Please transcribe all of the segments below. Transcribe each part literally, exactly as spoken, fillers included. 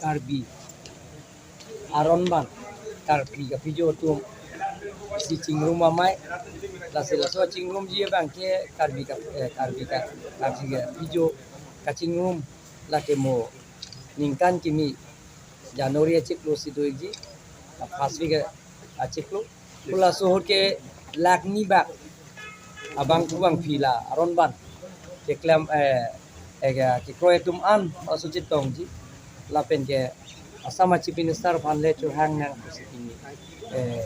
Karbi aron ban, Karbi kaphijo atum si chingrum amei, lasi laso chingrumji abang ke Karbi ka, eh, Karbi ka, Karbi kaphijo kachingrum lake mo ningkan kimi January achiklo si doji, first week achiklo. Pu laso ahut ke lakh ni bak abang kubang phi la aron ban keklem, eh, eh, kekroi atum an laso chetongji. Lapen ke Assam Chief Minister aphan le chehang nang pusi kimi, eh,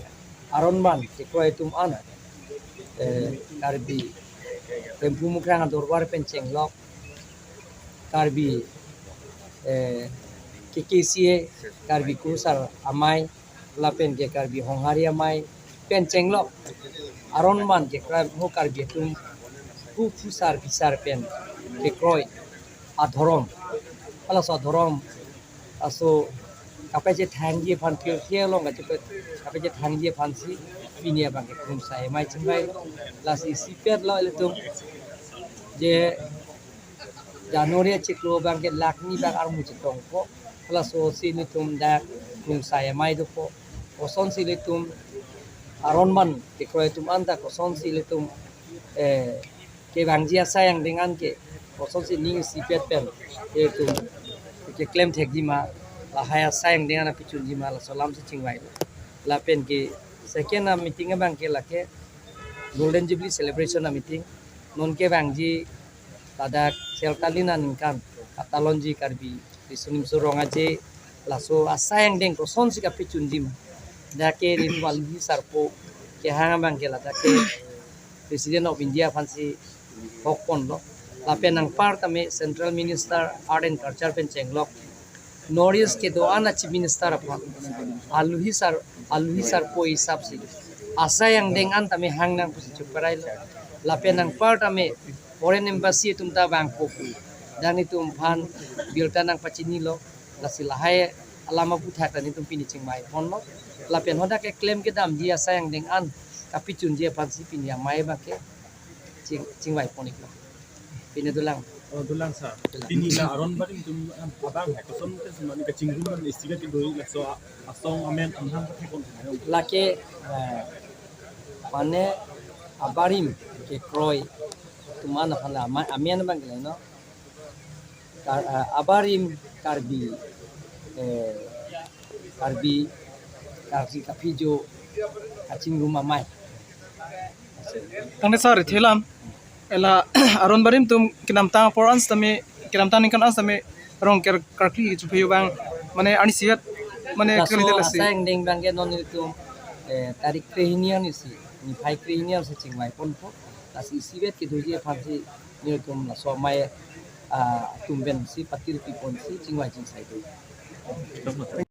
aron ban kekroi atum an, eh, Karbi Themphu Mukrang adorbar pen chenglok, Karbi, eh, K K C A, Karbi Kurusar Amei, lapen ke Karbi Honghari Amei pen chenglok aron ban kekroi ho Karbi atum pu phusar phisar pen kekroi adhorom. Halaso adhorom aso kapachethangji aphan, pirthe along kachepe, kapachethangji aphansi pini abang ke Krungsai Amei chingvailo. Lasi isipet lo ilitum je January achiklo abang ke lakh ni bak armu chetongpo. Halaso si ilitum dak Krungsai Amei dopo. Kosonsi ilitum aron ban kekroi atum an ta kosonsi ilitum, eh, kevangji asai angdeng an ke kosonsi ning isipet pen ilitum keklem thekji ma, lahai asai angdeng an kapachunji ma, laso alamsi chingvai. Lapen ke second ameeting abang ke lake Golden Jubilee Celebration ameeting. Non kevangji ladak Sel Talin aningkan katalonji Karbi Riso Nimso Rong Aje, laso asai angdeng kosonsi kapachunji ma, dak ke ri Alohi Sarpo kehang abang ke ladak ke President of India aphansi hokponlo. Lapen anpar tame Central Minister Art and Culture pen chenglok, North East kedo-an a Chief Minister aphan Alohi Sar, Alohi Sarpo hisapsi asai angdeng an tame hang nang pusi chuparailo. Lapen anpar tame Foreign Embassy atum ta vangpo pu, dan itum aphan birta nangpachinilo. Lasi lahai alam aputhak ta nelitum pini chingvaiponlo. Lapen hadak keklem kedamji asai angdeng an kapachunji aphansi pini amei abang ke ching, chingvaipon-iklo. Pini dolang. Oh, dolang sir. Dolang. Pini la aron barim atum abang hai koson ke semani kachingrum an istiga ke doi laso asong amen amhang ke kon. Lake, eh, mane abarim kekroi atum an aphan la ama-, amen abang ke la, no? Kar-, eh, abarim Karbi, eh, Karbi, Karbi kaphijo kachingrum amei. Tangte sir, thelam. Ela aron barim atum kedamtang apor an setame, kedamtang aningkan an setame rong ker-, karkli chupheyo abang, mane arnisi vet, mane laso kali dela si asai angdeng abang ke non nelitum, eh, tarik krehini arnisi, niphai krehini arnisi chingvaiponpo. Lasi isivet kedoji aphansi nelitum laso amei, ah, atum pensi patir piponsi chingvai chingsai do.